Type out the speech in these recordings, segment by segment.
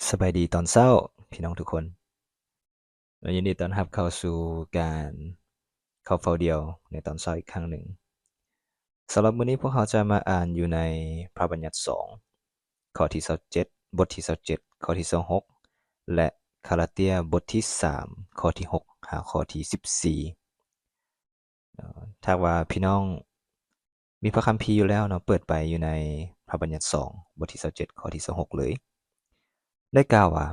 ສະບາຍດີຕອນເຊົ້າພີ່ນ້ອງທຸກຄົນ ແລະ ຍິນດີຕ້ອນຮັບເຂົ້າສູ່ການເຂົ້າເຝົ້າດ່ຽວໃນຕອນເຊົ້າອີກຄັ້ງໜຶ່ງ. ສຳລັບມື້ນີ້ພວກເຮົາຈະມາອ່ານຢູ່ໃນພະບັນຍັດສອງ ຂໍ້ທີຊາວເຈັດ ບົດທີຊາວເຈັດ ຂໍ້ທີຊາວຫົກ ແລະ ກາລາເຕຍບົດທີສາມ ຂໍ້ທີຫົກ ຫາຂໍ້ທີສິບສີ່. ເນາະ ຖ້າວ່າພີ່ນ້ອງມີພະຄຳພີຢູ່ແລ້ວເນາະ ເປີດໄປຢູ່ໃນພະບັນຍັດສອງ ບົດທີຊາວເຈັດ ຂໍ້ທີຊາວຫົກເລີຍ ໄດ້ກ່າວວ່າ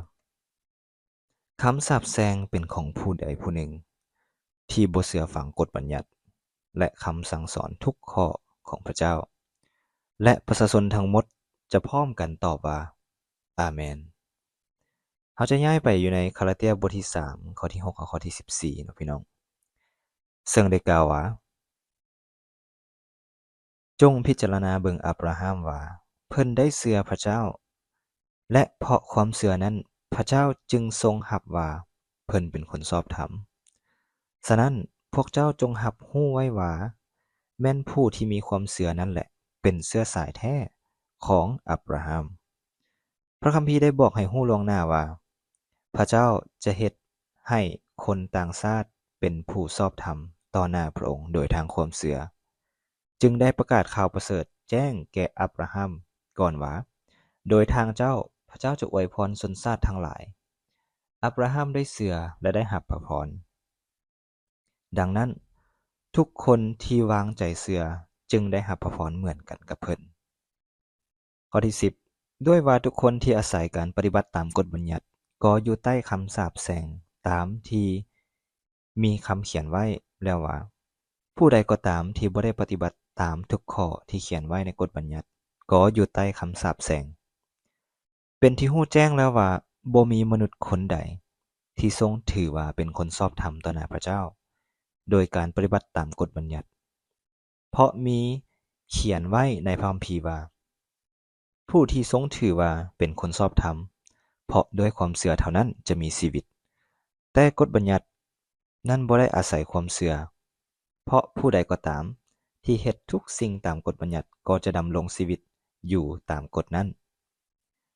ຄຳສາບແຊ່ງເປັນຂອງຜູ້ໃດຜູ້ໜຶ່ງທີ່ບໍ່ເຊື່ອຟັງກົດບັນຍັດ ແລະ ຄຳສັ່ງສອນທຸກຂໍ້ຂອງພະເຈົ້າ ແລະ ປະຊາຊົນທັງໝົດຈະພ້ອມກັນຕອບວ່າ ອາເມນ. ເຮົາຈະຍ້າຍໄປຢູ່ໃນກາລາເຕຍບົດທີສາມ ຂໍ້ທີຫົກ ຫາຂໍ້ທີສິບສີ່ເນາະພີ່ນ້ອງ ເຊິ່ງໄດ້ກ່າວວ່າ ຈົ່ງພິຈາລະນາເບິ່ງອາບຣາຮາມວ່າ ເພິ່ນໄດ້ເຊື່ອພະເຈົ້າ ແລະ ເພາະຄວາມເຊື່ອນັ້ນ ພະເຈົ້າຈຶ່ງຊົງຮັບວ່າເພິ່ນເປັນຄົນຊອບທຳ. ສະນັ້ນ, ພວກເຈົ້າຈົ່ງຮັບຮູ້ໄວ້ວ່າ ແມ່ນຜູ້ທີ່ມີຄວາມເຊື່ອນັ້ນແຫຼະ ເປັນເຊື້ອສາຍແທ້ຂອງອາບຣາຮາມ. ພະຄຳພີໄດ້ບອກໃຫ້ຮູ້ລ່ວງໜ້າວ່າ ພະເຈົ້າຈະເຮັດໃຫ້ຄົນຕ່າງຊາດເປັນຜູ້ຊອບທຳຕໍ່ໜ້າພະອົງໂດຍທາງຄວາມເຊື່ອ, ຈຶ່ງໄດ້ປະກາດຂ່າວປະເສີດແຈ້ງແກ່ອາບຣາຮາມກ່ອນວ່າ, ໂດຍທາງເຈົ້າ, ພະເຈົ້າຈະອວຍພອນຊົນຊາດທັງຫຼາຍ. ອາບຣາຮາມໄດ້ເຊື່ອ ແລະ ໄດ້ຮັບພະພອນ. ດັ່ງນັ້ນ, ທຸກຄົນທີ່ວາງໃຈເຊື່ອຈຶ່ງໄດ້ຮັບພະພອນເໝືອນກັນກັບເພິ່ນ. ຂໍ້ທີສິບ ດ້ວຍວ່າທຸກຄົນທີ່ອາໄສການປະຕິບັດຕາມກົດບັນຍັດ ກໍຢູ່ໃຕ້ຄຳສາບແຊ່ງຕາມທີ່ມີຄຳຂຽນໄວ້ແລ້ວວ່າ, ຜູ້ໃດກໍຕາມທີ່ບໍ່ໄດ້ປະຕິບັດຕາມທຸກຂໍ້ທີ່ຂຽນໄວ້ໃນກົດບັນຍັດ ກໍຢູ່ໃຕ້ຄຳສາບແຊ່ງ. ເປັນທີ່ຮູ້ແຈ້ງແລ້ວວ່າ ບໍ່ມີມະນຸດຄົນໃດທີ່ຊົງຖືວ່າເປັນຄົນຊອບທຳຕໍ່ໜ້າພະເຈົ້າ ໂດຍການປະຕິບັດຕາມກົດບັນຍັດ, ເພາະມີຂຽນໄວ້ໃນພະຄຳພີວ່າ, ຜູ້ທີ່ຊົງຖືວ່າເປັນຄົນຊອບທຳ ເພາະດ້ວຍຄວາມເຊື່ອເທົ່ານັ້ນຈະມີຊີວິດ. ແຕ່ກົດບັນຍັດນັ້ນບໍ່ໄດ້ອາໄສຄວາມເຊື່ອ, ເພາະຜູ້ໃດກໍຕາມທີ່ເຮັດທຸກສິ່ງຕາມກົດບັນຍັດ ກໍຈະດຳລົງຊີວິດຢູ່ຕາມກົດນັ້ນ.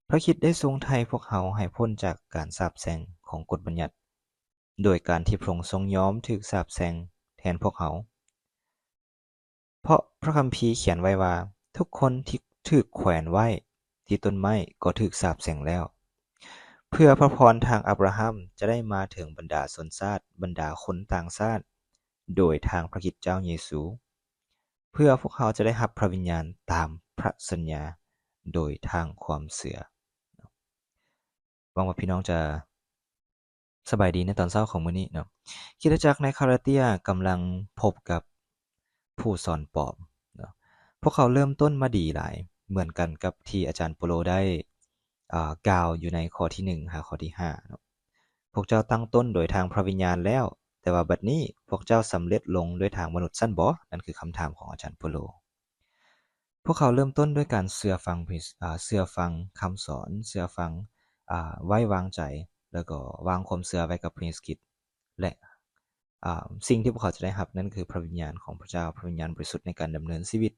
ພະຄຣິດໄດ້ຊົງໄຖ່ພວກເຮົາໃຫ້ພົ້ນຈາກການສາບແຊ່ງຂອງກົດບັນຍັດ ໂດຍການທີ່ພະອົງຊົງຍອມຖືກສາບແຊ່ງແທນພວກເຮົາ. ເພາະພະຄຳພີຂຽນໄວ້ວ່າ, ທຸກຄົນທີ່ຖືກແຂວນໄວ້ທີ່ຕົ້ນໄມ້ກໍຖືກສາບແຊ່ງແລ້ວ, ເພື່ອພະພອນທາງອາບຣາຮາມຈະໄດ້ມາເຖິງບັນດາຊົນຊາດ, ບັນດາຄົນຕ່າງຊາດ, ໂດຍທາງພະຄຣິດເຈົ້າເຢຊູ, ເພື່ອພວກເຮົາຈະໄດ້ຮັບພະວິນຍານຕາມພະສັນຍາໂດຍທາງຄວາມເຊື່ອ. ຫວັງວ່າພີ່ນ້ອງຈະສະບາຍດີໃນຕອນເຊົ້າຂອງມື້ນີ້ເນາະ. ຄຣິສຕະຈັກໃນຄາລາເຕຍກຳລັງພົບກັບຜູ້ສອນປອມເນາະ. ພວກເຂົາເລີ່ມຕົ້ນມາດີຫຼາຍ, ເໝືອນກັນກັບທີ່ອາຈານເປາໂລໄດ້ ອ່າ ກ່າວຢູ່ໃນຂໍ້ທີໜຶ່ງຫາຂໍ້ທີຫ້າເນາະ. ພວກເຈົ້າຕັ້ງຕົ້ນໂດຍທາງພະວິນຍານແລ້ວ, ແຕ່ວ່າບັດນີ້ພວກເຈົ້າສຳເລັດລົງດ້ວຍທາງມະນຸດຊັ້ນບໍ? ນັ້ນຄືຄຳຖາມຂອງອາຈານເປາໂລ. ພວກເຂົາເລີ່ມຕົ້ນດ້ວຍການເຊື່ອຟັງພະ ອ່າ ເຊື່ອຟັງຄຳສອນ, ເຊື່ອຟັງ ອ່າ ໄວ້ວາງໃຈ ແລ້ວກໍວາງຄວາມເຊື່ອໄວ້ກັບພະເຢຊູຄຣິດ ແລະ ອ່າ ສິ່ງທີ່ພວກເຂົາຈະໄດ້ຮັບນັ້ນຄືພະວິນຍານຂອງພະເຈົ້າ, ພະວິນຍານບໍລິສຸດໃນການດຳເນີນຊີວິດ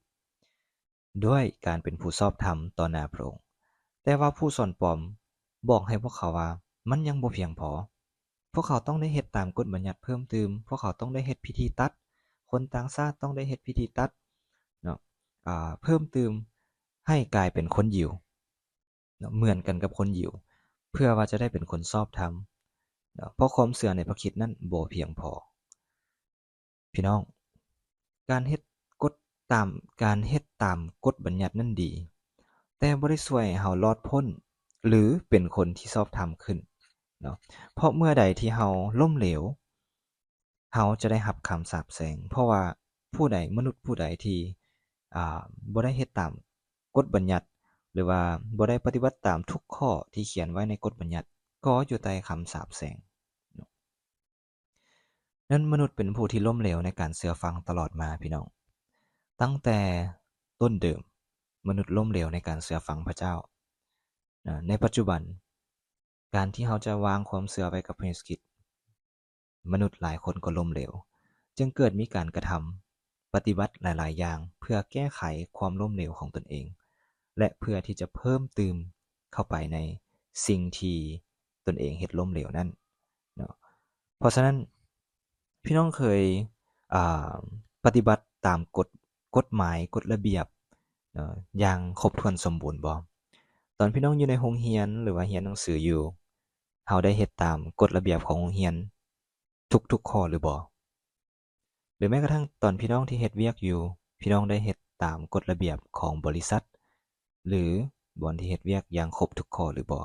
ດ້ວຍການເປັນຜູ້ຊອບທຳຕໍ່ໜ້າພະອົງ. ແຕ່ວ່າຜູ້ສອນປອມບອກໃຫ້ພວກເຂົາວ່າມັນຍັງບໍ່ພຽງພໍ. ພວກເຂົາຕ້ອງໄດ້ເຮັດຕາມກົດບັນຍັດເພີ່ມຕື່ມ, ພວກເຂົາຕ້ອງໄດ້ເຮັດພິທີຕັດ, ຄົນຕ່າງຊາດຕ້ອງໄດ້ເຮັດພິທີຕັດເນາະ, ອ່າ ເພີ່ມຕື່ມໃຫ້ກາຍເປັນຄົນຢິວເນາະ, ເໝືອນກັນກັບຄົນຢິວ, ເພື່ອວ່າຈະໄດ້ເປັນຄົນຊອບທຳເນາະ, ເພາະຄວາມເຊື່ອໃນພະຄຣິດນັ້ນບໍ່ພຽງພໍ. ພີ່ນ້ອງ, ການເຮັດກົດຕາມ, ການເຮັດຕາມກົດບັນຍັດນັ້ນດີ, ແຕ່ບໍ່ໄດ້ຊ່ວຍໃຫ້ເຮົາລອດພົ້ນ ຫຼື ເປັນຄົນທີ່ຊອບທຳຂຶ້ນເນາະ. ເພາະເມື່ອໃດທີ່ເຮົາລົ້ມເຫຼວ, ເຮົາຈະໄດ້ຮັບຄຳສາບແຊ່ງ. ເພາະວ່າຜູ້ໃດ, ມະນຸດຜູ້ໃດທີ່, ອ່າ, ບໍ່ໄດ້ເຮັດຕາມກົດບັນຍັດ ຫຼືວ່າບໍ່ໄດ້ປະຕິບັດຕາມທຸກຂໍ້ທີ່ຂຽນໄວ້ໃນກົດບັນຍັດ ກໍຢູ່ໃຕ້ຄຳສາບແຊ່ງ. ນັ້ນມະນຸດເປັນຜູ້ທີ່ລົ້ມເຫຼວໃນການເຊື່ອຟັງຕະຫຼອດມາ, ພີ່ນ້ອງ. ຕັ້ງແຕ່ຕົ້ນເດີມ, ມະນຸດລົ້ມເຫຼວໃນການເຊື່ອຟັງພະເຈົ້າ. ໃນປັດຈຸບັນ, ການທີ່ເຮົາຈະວາງຄວາມເຊື່ອໄວ້ກັບພະເຢຊູຄຣິດ, ມະນຸດຫຼາຍຄົນກໍລົ້ມເຫຼວ, ຈຶ່ງເກີດມີການກະທຳ ປະຕິບັດຫຼາຍໆຢ່າງ ເພື່ອແກ້ໄຂຄວາມລົ້ມເຫຼວຂອງຕົນເອງ ແລະ ເພື່ອທີ່ຈະເພີ່ມຕື່ມເຂົ້າໄປໃນ ສິ່ງທີ່ຕົນເອງເຮັດລົ້ມເຫຼວນັ້ນເນາະ. ເພາະສະນັ້ນ ພີ່ນ້ອງເຄີຍ ອ່າ ປະຕິບັດຕາມກົດ ກົດໝາຍ ກົດລະບຽບເນາະ ຢ່າງຄົບຖ້ວນສົມບູນບໍ່? ຕອນພີ່ນ້ອງຢູ່ໃນໂຮງຮຽນ ຫຼືວ່າຮຽນໜັງສືຢູ່ ເຮົາໄດ້ເຮັດຕາມກົດລະບຽບຂອງໂຮງຮຽນທຸກໆຂໍ້ຫຼືບໍ່? ຫຼືແມ້ກະທັ່ງຕອນພີ່ນ້ອງທີ່ເຮັດວຽກຢູ່ ພີ່ນ້ອງໄດ້ເຮັດຕາມກົດລະບຽບຂອງບໍລິສັດ ຫຼືບ່ອນທີ່ເຮັດວຽກຢ່າງຄົບທຸກຂໍ້ຫຼືບໍ່?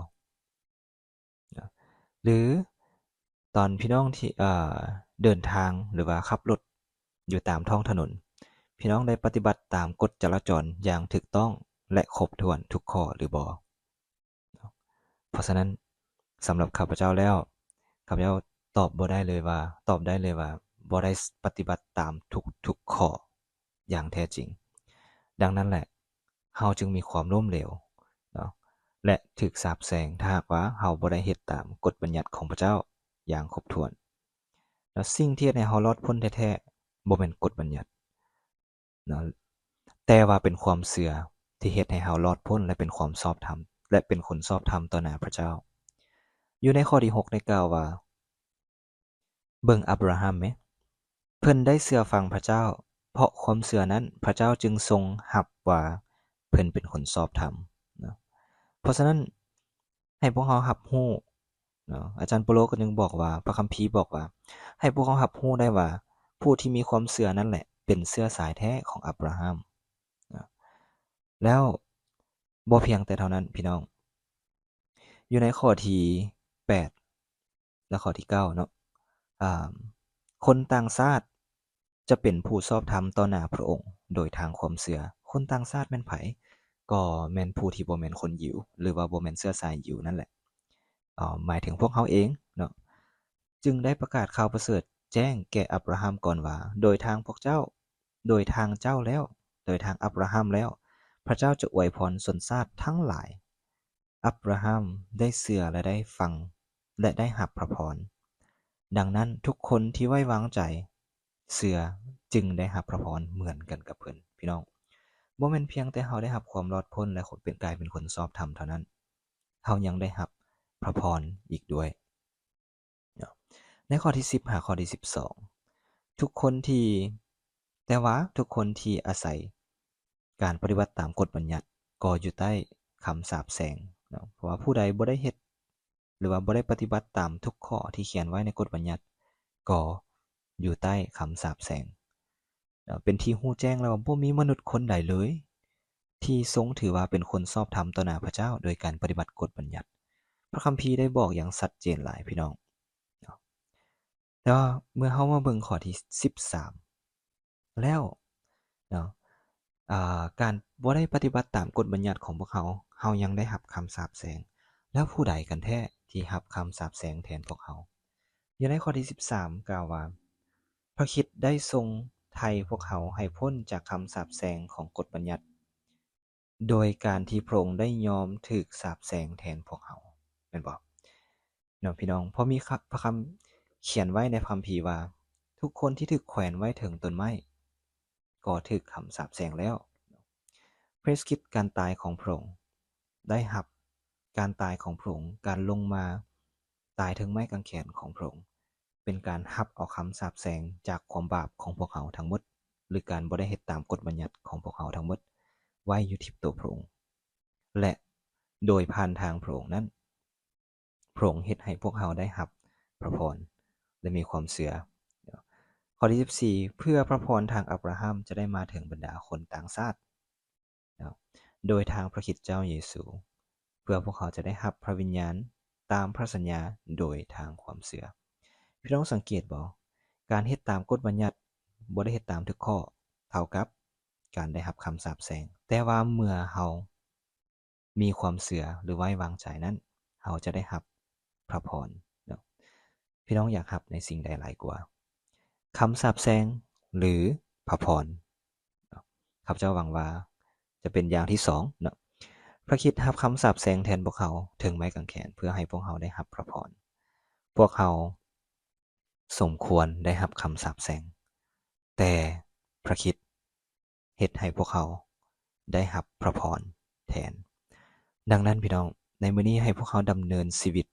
ຫຼືຕອນພີ່ນ້ອງທີ່ ເອີ ເດີນທາງ ຫຼືວ່າຂັບລົດຢູ່ຕາມທ້ອງຖະໜົນ ພີ່ນ້ອງໄດ້ປະຕິບັດຕາມກົດຈະລາຈອນຢ່າງຖືກຕ້ອງ ແລະ ຄົບຖ້ວນທຸກຂໍ້ຫຼືບໍ່? ເພາະສະນັ້ນ ສຳລັບຂ້າພະເຈົ້າແລ້ວ ຂ້າພະເຈົ້າຕອບບໍ່ໄດ້ເລີຍວ່າ ຕອບໄດ້ເລີຍວ່າບໍ່ໄດ້ປະຕິບັດຕາມທຸກໆຂໍ້ຢ່າງແທ້ຈິງ. ດັ່ງນັ້ນແຫຼະ ເຮົາຈຶ່ງມີຄວາມລົ້ມເຫຼວເນາະ ແລະ ຖືກສາບແຊ່ງ ຖ້າຫາກວ່າເຮົາບໍ່ໄດ້ເຮັດຕາມກົດບັນຍັດຂອງພະເຈົ້າຢ່າງຄົບຖ້ວນ. ແລ້ວສິ່ງທີ່ເຮັດໃຫ້ເຮົາລອດພົ້ນແທ້ໆ ບໍ່ແມ່ນກົດບັນຍັດເນາະ ແຕ່ວ່າເປັນຄວາມເຊື່ອທີ່ເຮັດໃຫ້ເຮົາລອດພົ້ນ ແລະ ເປັນຄວາມຊອບທຳ ແລະ ເປັນຄົນຊອບທຳຕໍ່ໜ້າພະເຈົ້າ. ຢູ່ໃນຂໍ້ທີຫົກ ໄດ້ກ່າວວ່າ ເບິ່ງອາບຣາຮາມແມ, ເພິ່ນໄດ້ເຊື່ອຟັງພະເຈົ້າ, ເພາະຄວາມເຊື່ອນັ້ນ ພະເຈົ້າຈຶ່ງຊົງຮັບວ່າເພິ່ນເປັນຄົນຊອບທຳເນາະ. ເພາະສະນັ້ນ ໃຫ້ພວກເຮົາຮັບຮູ້ເນາະ, ອາຈານເປາໂລກໍຍັງບອກວ່າ, ພະຄຳພີບອກວ່າ ໃຫ້ພວກເຮົາຮັບຮູ້ໄດ້ວ່າ ຜູ້ທີ່ມີຄວາມເຊື່ອນັ້ນແຫຼະ ເປັນເຊື້ອສາຍແທ້ຂອງອາບຣາຮາມເນາະ. ແລ້ວບໍ່ພຽງແຕ່ເທົ່ານັ້ນ ພີ່ນ້ອງ, ຢູ່ໃນຂໍ້ທີແປດ ແລະ ຂໍ້ທີເກົ້າເນາະ, ອາ ຄົນຕ່າງຊາດຈະເປັນຜູ້ຊອບທຳຕໍ່ໜ້າພະອົງໂດຍທາງຄວາມເຊື່ອ. ຄົນຕ່າງຊາດແມ່ນໃຜ? ກໍແມ່ນຜູ້ທີ່ບໍ່ແມ່ນຄົນຢິວ ຫຼືວ່າບໍ່ແມ່ນເຊື້ອສາຍຢິວນັ້ນແຫຼະ, ອາ ໝາຍເຖິງພວກເຮົາເອງເນາະ, ຈຶ່ງໄດ້ປະກາດຂ່າວປະເສີດແຈ້ງແກ່ອາບຣາຮາມກ່ອນວ່າ ໂດຍທາງພວກເຈົ້າ, ໂດຍທາງເຈົ້າແລ້ວ, ໂດຍທາງອາບຣາຮາມແລ້ວ, ພະເຈົ້າຈະອວຍພອນຊົນຊາດທັງຫຼາຍ. ອາບຣາຮາມໄດ້ເຊື່ອ ແລະ ໄດ້ຟັງ ແລະ ໄດ້ຮັບພະພອນ. ດັ່ງນັ້ນ ທຸກຄົນທີ່ໄວ້ວາງໃຈເຊື່ອຈຶ່ງໄດ້ຮັບພະພອນເໝືອນກັນກັບເພິ່ນ. ພີ່ນ້ອງ, ບໍ່ແມ່ນພຽງແຕ່ເຮົາໄດ້ຮັບຄວາມລອດພົ້ນ ແລະ ເປັນ ກາຍເປັນຄົນຊອບທຳເທົ່ານັ້ນ, ເຮົາຍັງໄດ້ຮັບພະພອນອີກດ້ວຍ. ເນາະ ໃນຂໍ້ທີສິບຫາຂໍ້ທີສິບສອງ ທຸກຄົນທີ່ ແຕ່ວ່າທຸກຄົນທີ່ອາໄສການປະຕິບັດຕາມກົດບັນຍັດ ກໍຢູ່ໃຕ້ຄຳສາບແຊ່ງເນາະ, ເພາະວ່າຜູ້ໃດບໍ່ໄດ້ເຮັດ ຫຼືວ່າບໍ່ໄດ້ປະຕິບັດຕາມທຸກຂໍ້ທີ່ຂຽນໄວ້ໃນກົດບັນຍັດ ກໍຢູ່ໃຕ້ຄຳສາບແຊ່ງ. ເນາະ ເປັນທີ່ຮູ້ແຈ້ງແລ້ວວ່າບໍ່ມີມະນຸດຄົນໃດເລີຍ ທີ່ຊົງຖືວ່າເປັນຄົນຊອບທຳຕໍ່ໜ້າພະເຈົ້າໂດຍການປະຕິບັດກົດບັນຍັດ. ພະຄຳພີໄດ້ບອກຢ່າງຊັດເຈນຫຼາຍ ພີ່ນ້ອງເນາະ. ແຕ່ວ່າເມື່ອເຮົາມາເບິ່ງຂໍ້ທີສິບສາມແລ້ວເນາະ, ອາ ການບໍ່ໄດ້ປະຕິບັດຕາມກົດບັນຍັດຂອງພວກເຮົາ, ເຮົາຍັງໄດ້ຮັບຄຳສາບແຊ່ງ. ແລ້ວຜູ້ໃດກັນແທ້ທີ່ຮັບຄຳສາບແຊ່ງແທນພວກເຮົາ? ຢູ່ໃນຂໍ້ທີສິບສາມກ່າວວ່າ ພະຄຣິດໄດ້ຊົງໄຖ່ພວກເຮົາໃຫ້ພົ້ນຈາກຄຳສາບແຊ່ງຂອງກົດບັນຍັດ ໂດຍການທີ່ພະອົງໄດ້ຍອມຖືກສາບແຊ່ງແທນພວກເຮົາ ແມ່ນບໍ່? ເນາະ ພີ່ນ້ອງ, ເພາະມີຄະ ພະຄຳຂຽນໄວ້ໃນພະຄຳພີວ່າ ທຸກຄົນທີ່ຖືກແຂວນໄວ້ເທິງຕົ້ນໄມ້ ກໍຖືກຄຳສາບແຊ່ງແລ້ວ. ພະເຢຊູຄຣິດ ການຕາຍຂອງພະອົງ ໄດ້ຮັບການຕາຍຂອງພະອົງ, ການລົງມາຕາຍເທິງໄມ້ກາງແຂນຂອງພະອົງ ເປັນການຮັບເອົາຄຳສາບແຊ່ງຈາກຄວາມບາບຂອງພວກເຮົາທັງໝົດ ຫຼື ການບໍ່ໄດ້ເຮັດຕາມກົດບັນຍັດຂອງພວກເຮົາທັງໝົດ ໄວ້ຢູ່ທີ່ໂຕພະອົງ ແລະ ໂດຍຜ່ານທາງພະອົງນັ້ນ ພະອົງເຮັດໃຫ້ພວກເຮົາໄດ້ຮັບພະພອນ ແລະ ມີຄວາມເຊື່ອ. ຂໍ້ທີສິບສີ່ ເພື່ອພະພອນທາງອາບຣາຮາມຈະໄດ້ມາເຖິງບັນດາຄົນຕ່າງຊາດເນາະ ໂດຍທາງພະຄຣິດເຈົ້າເຢຊູ ເພື່ອພວກເຮົາຈະໄດ້ຮັບພະວິນຍານຕາມພະສັນຍາໂດຍທາງຄວາມເຊື່ອ. ພີ່ນ້ອງສັງເກດບໍ່? ການເຮັດຕາມກົດບັນຍັດ ບໍ່ໄດ້ເຮັດຕາມທຸກຂໍ້ ເທົ່າກັບການໄດ້ຮັບຄຳສາບແຊ່ງ. ແຕ່ວ່າເມື່ອເຮົາ ມີຄວາມເຊື່ອ ຫຼື ໄວ້ວາງໃຈນັ້ນ ເຮົາຈະໄດ້ຮັບພະພອນເນາະ. ພີ່ນ້ອງຢາກຮັບໃນສິ່ງໃດຫຼາຍກວ່າ? ຄຳສາບແຊ່ງ ຫຼື ພະພອນເນາະ? ຂ້າພະເຈົ້າຫວັງວ່າຈະເປັນຢ່າງທີສອງເນາະ. ພະຄຣິດຮັບຄຳສາບແຊ່ງແທນພວກເຮົາເທິງໄມ້ກາງແຂນ ເພື່ອໃຫ້ພວກເຮົາໄດ້ຮັບພະພອນ. ພວກເຮົາສົມຄວນໄດ້ຮັບຄຳສາບແຊ່ງ, ແຕ່ພະຄຣິດ ເຮັດໃຫ້ພວກເຮົາໄດ້ຮັບພະພອນແທນ. ດັ່ງນັ້ນ ພີ່ນ້ອງ, ໃນມື້ນີ້ໃຫ້ພວກເຮົາດຳເນີນຊີວິດ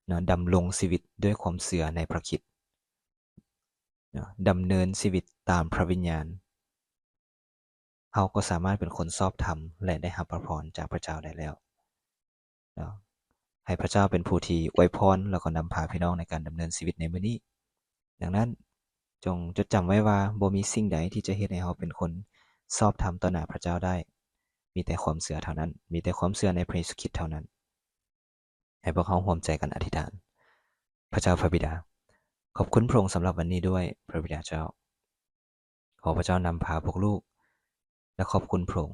ເນາະ ດຳລົງຊີວິດດ້ວຍຄວາມເຊື່ອໃນພຣະຄຣິດເນາະ ດຳເນີນຊີວິດຕາມພຣະວິນຍານ ເຮົາກໍສາມາດເປັນຄົນຊອບທຳ ແລະ ໄດ້ຮັບພຣະພອນຈາກພຣະເຈົ້າໄດ້ແລ້ວເນາະ. ໃຫ້ພຣະເຈົ້າເປັນຜູ້ທີ່ອວຍພອນ ແລ້ວກໍນຳພາພີ່ນ້ອງໃນການດຳເນີນຊີວິດໃນມື້ນີ້. ດັ່ງນັ້ນ ຈົ່ງຈົດຈຳໄວ້ວ່າ ບໍ່ມີສິ່ງໃດທີ່ຈະເຮັດໃຫ້ເຮົາເປັນຄົນຊອບທຳຕໍ່ໜ້າພຣະເຈົ້າໄດ້ ມີແຕ່ຄວາມເຊື່ອເທົ່ານັ້ນ ມີແຕ່ຄວາມເຊື່ອໃນພຣະເຢຊູຄຣິດເທົ່ານັ້ນ. ໃຫ້ພວກເຮົາຮ່ວມໃຈກັນອະທິຖານ. ພຣະເຈົ້າພຣະບິດາ, ຂອບຄຸນພຣະອົງສຳລັບວັນນີ້ດ້ວຍ, ພຣະບິດາເຈົ້າ. ຂໍພຣະເຈົ້ານຳພາພວກລູກ ແລະ ຂອບຄຸນພຣະອົງ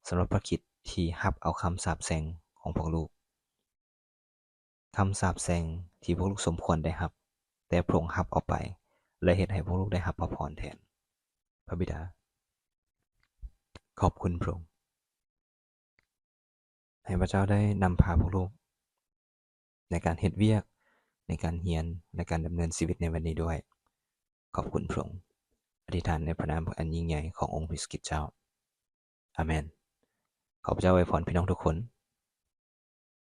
ສຳລັບພຣະຄຣິດທີ່ຮັບເອົາຄຳສາບແຊ່ງຂອງພວກລູກ, ຄຳສາບແຊ່ງທີ່ພວກລູກສົມຄວນໄດ້ຮັບ, ແຕ່ພຣະອົງຮັບເອົາໄປ ແລະ ເຮັດໃຫ້ພວກລູກໄດ້ຮັບພຣະພອນແທນ. ພຣະບິດາ, ຂອບຄຸນພຣະອົງ. ໃຫ້ພຣະເຈົ້າໄດ້ນຳພາພວກລູກໃນການເຮັດວຽກ, ໃນການຮຽນ, ໃນການດຳເນີນຊີວິດໃນວັນນີ້ດ້ວຍ. ຂອບຄຸນພຣະອົງ. ອະທິຖານໃນພຣະນາມອັນຍິ່ງໃຫຍ່ຂອງອົງພຣະເຢຊູຄຣິດເຈົ້າ. ອາເມນ. ຂໍພຣະເຈົ້າອວຍພອນພີ່ນ້ອງທຸກຄົນ.